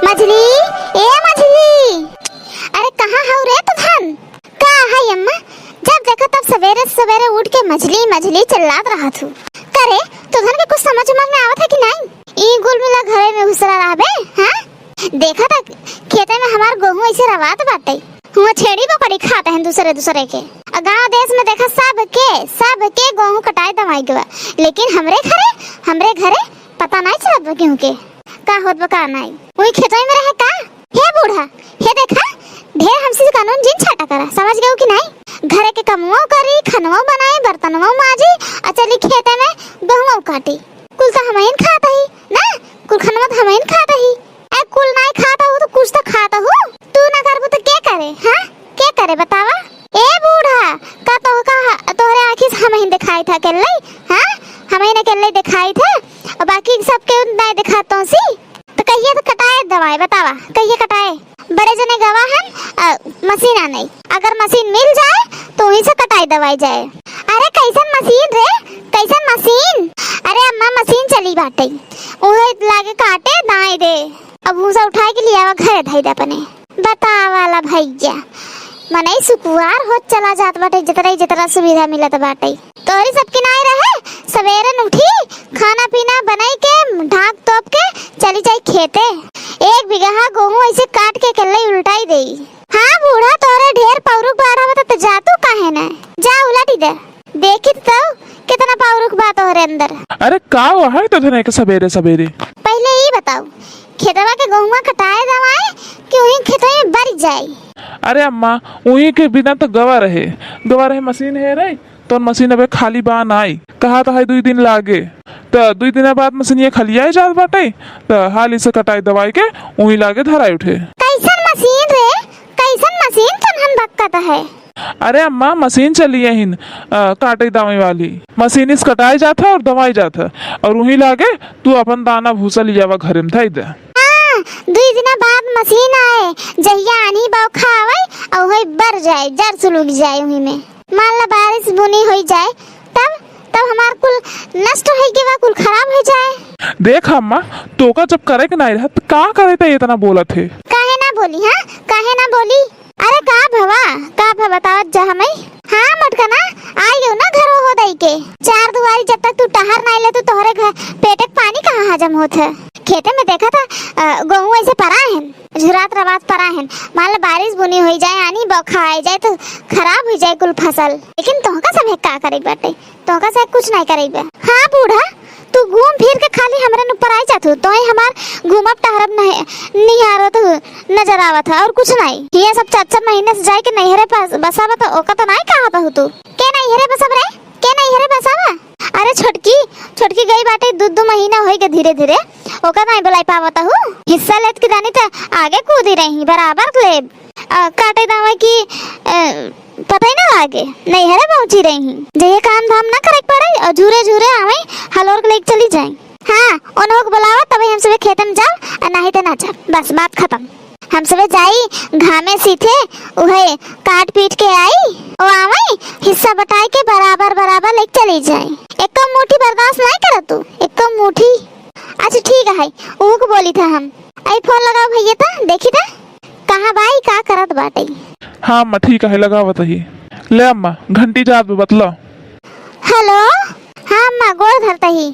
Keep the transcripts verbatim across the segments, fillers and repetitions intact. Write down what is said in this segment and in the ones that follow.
मझली, ए मझली, अरे कहाँ हऊ रे तू धन? का है अम्मा, जब देखा तब सवेरे सवेरे उठ के मझली मझली चिल्लात रहत हू। करे, तू धन के कुछ समझ उमझ में आवत है कि नहीं? ई गुल मिला घरे में घुसरा रहबे, हाँ? देखा त खेते में हमार गोहूँ ऐसे रवात बाटे, हुआ छेड़ी बकरी खात हैं दूसरे दूसरे के। आ गाँव देश में देखा सबके, सबके गोहूँ कटाई दवाई के बा, लेकिन हमरे घरे, हमरे घरे पता नहीं चलत बा केहू के का होत बा का नहीं। वही खेतवे में रहे का? हे बूढ़ा, हे देखा, ढेर हमसे कानून जिन छाटा करा, समझ गयो कि नहीं? घरे के कमवो करी, खनवो बनाई, बर्तनवो माजी, आ चली खेते में गोहूँ काटी। कुल तो हमइन खात ही ना, कुल खनवा तो हमइन खात ही। ए, कुल नाई खात हू तो कुछ तो खात हू। तू ना करबू तो के करे, हाँ? के करे बतावा? ए बूढ़ा, का तोहका, तोहरे आँखी से हमहिन देखाई था अकेले, हाँ? हमहिन अकेले देखाई था, और बाकी सबके नाई देखात तोसी। तो कहिए तो कटाए दवाई बतावा, कहिए कटाए? बड़े जने गवा हन, अ, मशीन आ नहीं, अगर मशीन मिल जाए तो वहीं से कटाई दवाई जाए। अरे कैसन मशीन रे, कैसन मशीन? अरे अम्मा मशीन चली बाटे, उहे लागे काटे दाए दे। अब भूसा उठाए के लियावा घरे धई दे अपने। बतावा ला भैया, मनई सुकुवार होत चला जात बाटे, जतरा ही जतरा सुविधा मिलत बाटे। तोहरी सबकी नाई रहे, सवेरे न उठी, खाना पीना बनाई के, ढाक तोप के चली जाई खेते। एक बिगहा गोहूँ ऐसे काट के अकेले उलटाई देई। हाँ बूढ़ा, तोहरे ढेर पौरुख बाढ़ा बा त जा तू काहे न? जा उलटी दे। देखित तो कितना पौरुख बा तोहरे अंदर। अरे का वहाई तो धने के सबेरे सबेरे? पहिले ई बताऊ, खेतवा के गोहुआ कटाए दवाए कि उही खेतवा में बरि जाई? अरे अम्मा, उही के बिना तो गवा रहे, गवा रहे मशीन है रे, तोर मशीन अबे खाली बा नाई, कहा तो है दुई दिन लागे, त दुई दिन बाद मशीनिया खलियाए जात बाटे, त हाली से कटाई दवाई के उही लागे धराई उठे। कैसन मशीन रे? कैसन मशीन तोन हम बक्कत है? अरे अम्मा, मशीन चली है हिन, अ, काटे दवाई वाली। मशीन इस कटाई जात है और दवाई जात है, और उही लागे तू अपन दाना भूसा लियावा घरे में धई दे। हाँ, दुई दिना बाद मशीन आए, जहिया आनी बौखा आवे और वही बर जाए, जर सुलुग जाए उही में। मान ला बारिश बुनी होई जाए, तब, तब हमार कुल नष्ट होई के बा, कुल खराब हो जाए। देख अम्मा, तोका जब करे के नाई रहत, का करे त इतना बोलत है? काहे ना बोली, हाँ? काहे ना बोली? अरे का भवा, का भवा बतावत जा हमें? हाँ मोटकना, आई गयो ना घर हो दई के। चार दुआरी जब तक तू टहर नाई ले, तू तोहरे घर पेटे के पानी कहाँ हजम होत है? खेते में देखा था, अ, गोहूँ ऐसे परा है, झुरात रवात परा है। मान ला बारिश बुनी होई जाए, आनी बौखा आई जाए तो खराब होई जाए कुल फसल। लेकिन तोहका सब का करे बाटे? तोहका से कुछ नहीं करइबे। हाँ बूढ़ा, तू घूम फिर के खाली हमरे न ऊपर आई जात हो, तोहे हमार घूमब टहरब नहीं, निहारत हो, नजर आवत है और कुछ नहीं। ये सब चार चार महीने से जाए के नैहरे पास बसावा तो ओका तो नहीं कहा बहू तू। के नैहरे बसब रे? के नैहरे बसावा? अरे छोटकी, छोटकी गई बाटे, दू दू महीना होई गए धीरे धीरे, ओका नहीं बुलाई पावत हूँ। हिस्सा लेत के जानी त आगे कूदी रही, बराबर लेब। अ, काटे दावे की, अ, पता ही ना लागे, नैहरे पहुंची रही। जे ये काम धाम ना करे के पड़े और झूरे झूरे आवे, हलोर के लेके चली जाए। हाँ, उन्हों को बुलावा, तबे हम सबे खेते में जाओ, और नहीं तो ना जाओ। बस बात खत्म। हम सबे जाई, घामे सीथे, उहे काट पीट के आई, ओ आवे, हिस्सा बटाई के बराबर बराबर लेके चली जाए। एको मुट्ठी बर्दाश्त नहीं करत तू, एको मुट्ठी। अच्छा ठीक है, ऊ को बोली था हम। आई फोन लगाओ भैया, ता देखी ता। कहाँ बाई, का करत बाटे? हाँ अम्मा, ठीक है, लगावत ही। ले अम्मा, घंटी जात बा, बतला। हेलो, हाँ अम्मा, गोड़ धरत ही।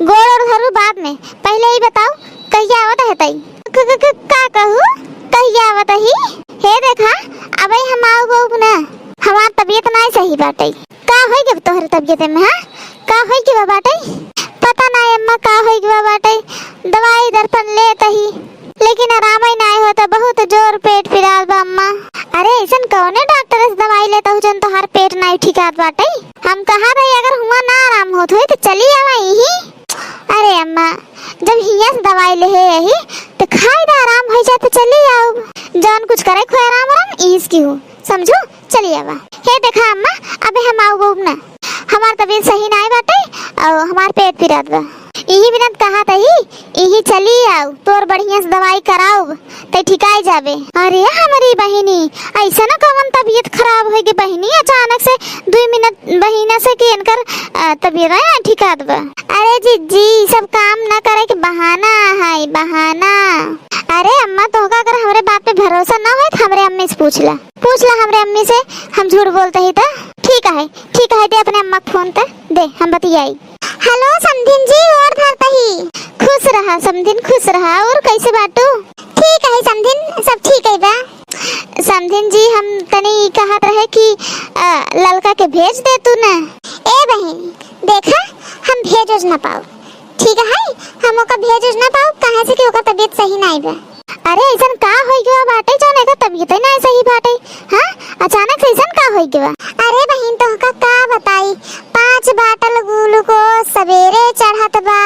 गोड़ ओड़ धरू बाद में, पहिले ही बताओ, कहिया आवत है तई? क-, क-, क-, का कहू? कहिया आवत ही? हे देखा, अबे हम आऊ बऊ ना, हमार तबीयत नाई सही बाटे। का होई गब तोहरे तबियत में, हाँ? का होई गब बाटे? पता ना अम्मा, का होई गब बाटे। दवाई दर्पण लेत ही, लेकिन आराम ही नाई होता, बहुत जोर पेट पिरात बा अम्मा। अरे, ऐसन कौने डॉक्टर से दवाई लेत हूँ जौन तोहार पेट नाई ठिकात बाटे? हम कहा रही, अगर हुआ ना आराम होत होई तो चली आवा यहीं। अरे अम्मा, जब हियाँ से दवाई लेहे यही तो खाई दा आराम हो जाए तो चली आओ। जौन कुछ करे खोए आराम आराम ईस की हो, समझू? चली आवा। हे देखा अम्मा, अबे हम आऊ बऊ ना, हमार तबीयत सही नाई बाटे और हमार पेट पिरात बा। इही बिनत कहा तही, इही चली आऊ, तोर बढ़िया से दवाई कराऊ, ते ठिकाई जाबे। अरे हमरी बहिनी, ऐसा ना कवन तबीयत खराब होई गई बहिनी, अचानक से दुई मिनट बहिना से कि इनकर, अ, तबीयत ना ठिकात बा। अरे जिज्जी, ई सब काम ना करे के बहाना है, बहाना। अरे अम्मा, तोहका अगर हमरे बात पे भरोसा ना होए तो हमरे अम्मी से पूछ ला, पूछ ला हमरे अम्मी से, हम झूठ बोलत ही त। ठीक है, ठीक है, दे अपने अम्मा के फोन त दे, हम बतियाई। हेलो समधिन जी, गोड़ धरत ही। खुश रहा समधिन, खुश रहा। और कैसे बाटू? ठीक है समधिन, सब ठीक है बा। समधिन जी, हम तनी ई कहत रहे कि, अ, ललका के भेज दे तू न। ए बहिन, देखा, हम भेज उज ना पाउब, ठीक है, हम ओका भेज उज ना पाउब, काहे से कि ओकर तबीयत सही नाई बा। अरे, अइसन का होइ गवा बाटे जौन एकर तबीयत ही नाई सही बाटे? हाँ, अचानक से अइसन का होइ गवा? अरे बहिन, तोहका का बताई, पाँच बाटल ग्लूकोज सबेरे चढ़त बा,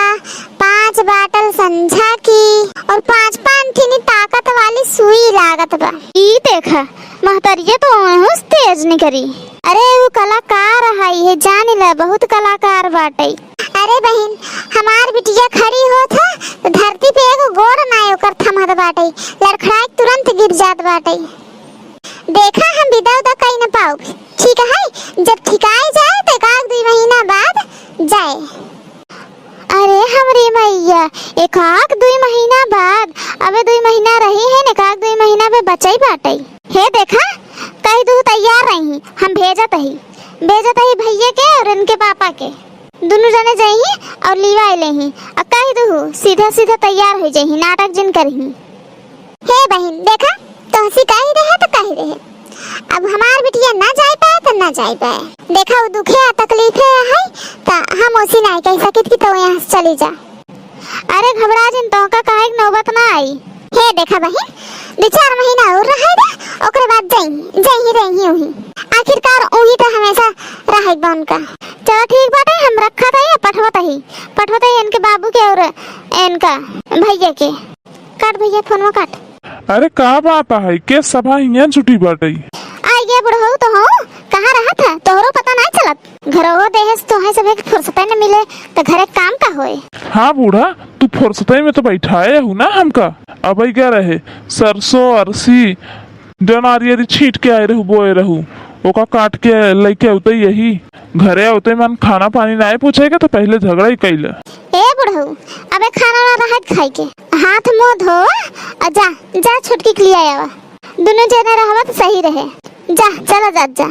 पाँच बाटल संझा की, और पाँच पाँच ठिनी ताकत वाली सुई लागत बा। ई देखा, महतरिया तो ओहू से तेज निकरी। अरे, ऊ कलाकार है, ये जान ला, बहुत कलाकार बाटे। अरे बहिन, हमार बिटिया खड़ी होत ह, तो धरती पे एगो गोड़ नाय ओकर थमत बाटे, लड़खड़ाए के तुरंत गिर जात बाटे। देखा, हम बिदा उदा कई न पाउब, ठीक है? जब ठिकाए जाए, तो एक आध दुई महीना बाद जाए। अरे हमरे मइया, एक आध दुई महीना बाद, अबे दुई महीना रही है, एक आध दुई महीना में बचई बाटे। हे देखा, कहि दुहु तैयार रही, हम भेजत ही, भेजत ही भइया के और इनके पापा के। दुनू जने जइहीं और लिवाए लेहीं। आ कहि दुहु, सीधा सीधा तैयार होइ जइहीं, नाटक जिन करिहीं। हे बहिन, देखा, तोहसी कहि रहे तो कहि रहे। अब हमार बिटिया ना जाए पाए तो ना जाए पाए। देखा, उ दुखे आ तकलीफे है, त हम ओसी नाई कहि सकित कि तो यहाँ से चली जा। अरे घबरा जिन, तोहका काहे के नौबत ना आई। हे देखा बहिन, दुई चार महीना और रहे दे, ओकरे बाद जइहीं, जइहीं रहिहीं उहीं। आखिरकार उहीं तो हमेशा रहे बा उनका। चला ठीक बाटे, हम रखत हई, पठवत हई, पठवत हई इनके बाबू के और इनका भइया के। काट भइया, फोनवा काट। अरे का बात है, के सभा हियां जुटी बाटे? आइ गे बुढ़ऊ तो हो, कहाँ रहत ह, तोहरो पता नाई चलत। घरवो देहे से तोहे सभे के फुर्सते न मिले, त घरे काम का होए? हाँ बूढ़ा, तू फुर्सते में तो बैठाए रहू ना हमका। अबे क्या रहे, सरसों, अरसी, जौन आरी आरी छींट के आए रहू, बोए रहू, ओका काट के लइके अउते यही घरे अउते मन खाना पानी नाय पूछे के, तो पहिले झगड़ा ही कैले। ए बुढ़ऊ, अबे खाना ना रहे खाए के, हाथ मुंह धो, आ जा, जा छुटकी के लिए आवा, दुनू जने रहवा तो सही रहे। जा, चला जा, जा।